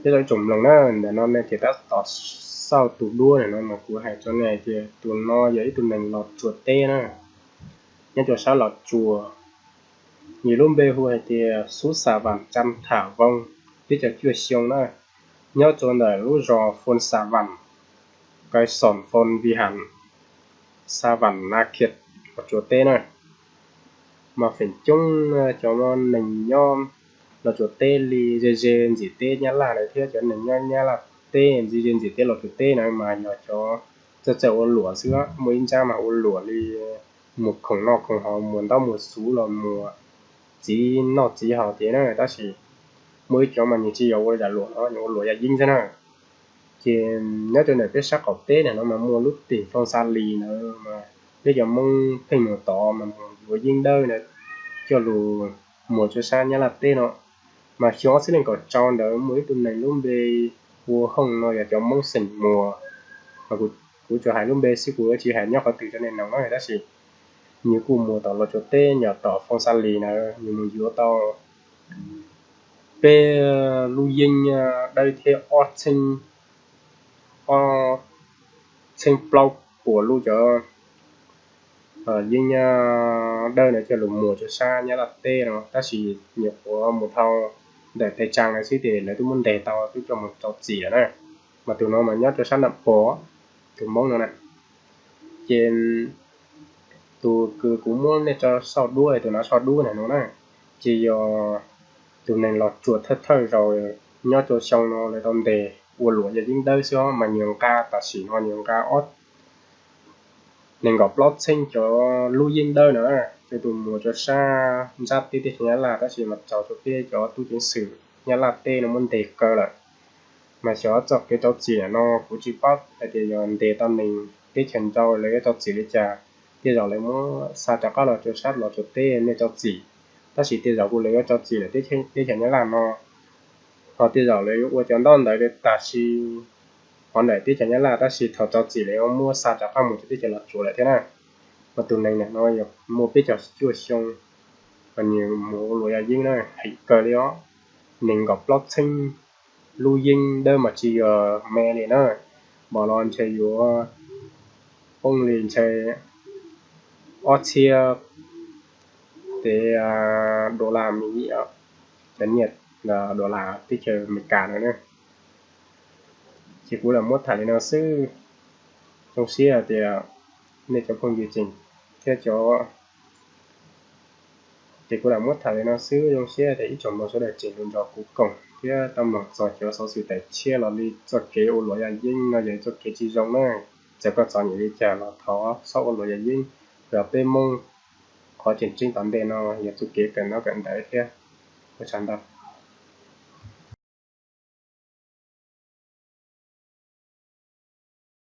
Peb tsoom mloog na, ntawm no nej ces tab tom xauj tus duab no mas kuv hais rau nej tias tus no yog ib tug neeg Los Tsuas teb na, nyob rau sab Los Tsuas. Nws lub npe hu hais tias Xub Xa Vam Cam Tham Voos, peb caug cuaj xyoo na, nyob rau ntawm lub zos Foos Xa Vam, Kai Xoom Foos Vij Ham, Xa Vam Na Khias, Los Tsuas teb na. Mas feem coob cov neeg nyob Los Tsuas teb li ze ze ntxim teb Nyab Laj lawm thiab cov neeg nyob Nyab Laj teb ntxim ze ntxim teb Los Tsuas teb na mas yog cov txawj txawj ua luam xwb. Muaj ib nrab mas ua luam li muag khoom noj khoom haus, muag ntaub muag xov los muag txiv noj txiv haus tias na, tab sis muaj ib cov mas nws tsis yog ua yam luam no, nws ua luam yaj yeeb xwb na. Ces nyob rau ntawm peb sab qaum teb no mas muaj lub tim Foos Xa Lis ntawd mas peb cov Hmoob pheej mus tod mas mus yuav yeeb dawb ntawd coj los muag rau sab Nyab Laj teb no. Mas xyoo ob txhiab nees nkaum rau ntawd muaj ib tug neeg lub npe hu Hooj no yog cov Hmoob xeem Muas, kuv tsuas hais lub npe xwb kuv tsis hais nyob qhov twg rau nej mloog na, tab sis nws kuj mus tom Los Tsuas teb nyob tom Foos Xa Lis ntawd, nws mus yuav tau peb lub yeeb dawb thiab ob txheeb, ob txheeb plaub puas lub cov yeeb dawb ntawd coj los muag rau sab Nyab Laj teb no, tab sis nyuam qhuav mus dhau ntawm Thaib Tsam ntawd xwb ces lawv twb muab ntes tau, twb coj mus rau txim lawm na. Mas tus no mas nyob rau sab Nam Pov, tus Hmoob no na. Ces tus kws kuv muab nej rau saib duab, tus no saib duab ntawm no na, ces yog tus neeg Los Tsuas thawj thawj zaus nyob rau xyoo no lawv tau ntes ua luam yaj yeeb dawb xwb os, mas nws nqa tam sim no nws nqa ob nees nkaum plaub txheeb cov lub yeeb dawb no, ces tus muag rau sab nrab teb teb chaws Nyab Laj, tab sis mas raug rau peb cov tub ceev xwm Nyab Laj teb no muab ntes kaw lawm. Mas xyov txoj kev rau txim no kuv tsis paub hais tias yog ntes tau neeg teb chaws nrau lawv yuav rau txim li cas, tej zaum lawv muab xa rov qab los rau sab Los Tsuas teb nej rau txim, tab sis tej zaum kuj lawv yuav rau txim lawm teb chaws Nyab Laj no, ho tej zaum lawv yuav ua cov ntaub ntawv li tam sim no ntawm teb chaws Nyab Laj, tab sis thaum rau txim lawv yuav muab xa rov qab mus rau teb chaws Los Tsuas lawm thiab na. Mas tus neeg no yog muaj peb caug cuaj xyoo, mas nws mus ua luam yaj yeeb na, heev kawg li os, nees nkaum plaub txheeb lub yeeb dawb mas tsis yog me li na, npaum los ntshe yuav poob li ntshe ob txhiab tev dollar Mis, cov nyiaj dollar teb chaws Amelikas no na. Ces kuv lam muab tham li no xwb, zoo siab hais tias nej cov phooj ywg tseem thiab cov ces kuv lam muab tham li no xwb, zoo siab tias ib tsoom mloog sawv daws tseem los nrog kuv koom thiab tau mloog txog cov xov xwm tawm tshiab los li txoj kev ua luam yaj yeeb no yog txoj kev tsis zoo na. Txawm koj txom nyem li cas los thov txhob ua luam yaj yeeb, yog peb Hmoob qhov tseem ceeb tom ntej no yog txoj kev kawm ntaub kawm ntawv thiab. Ua tsaug ntau.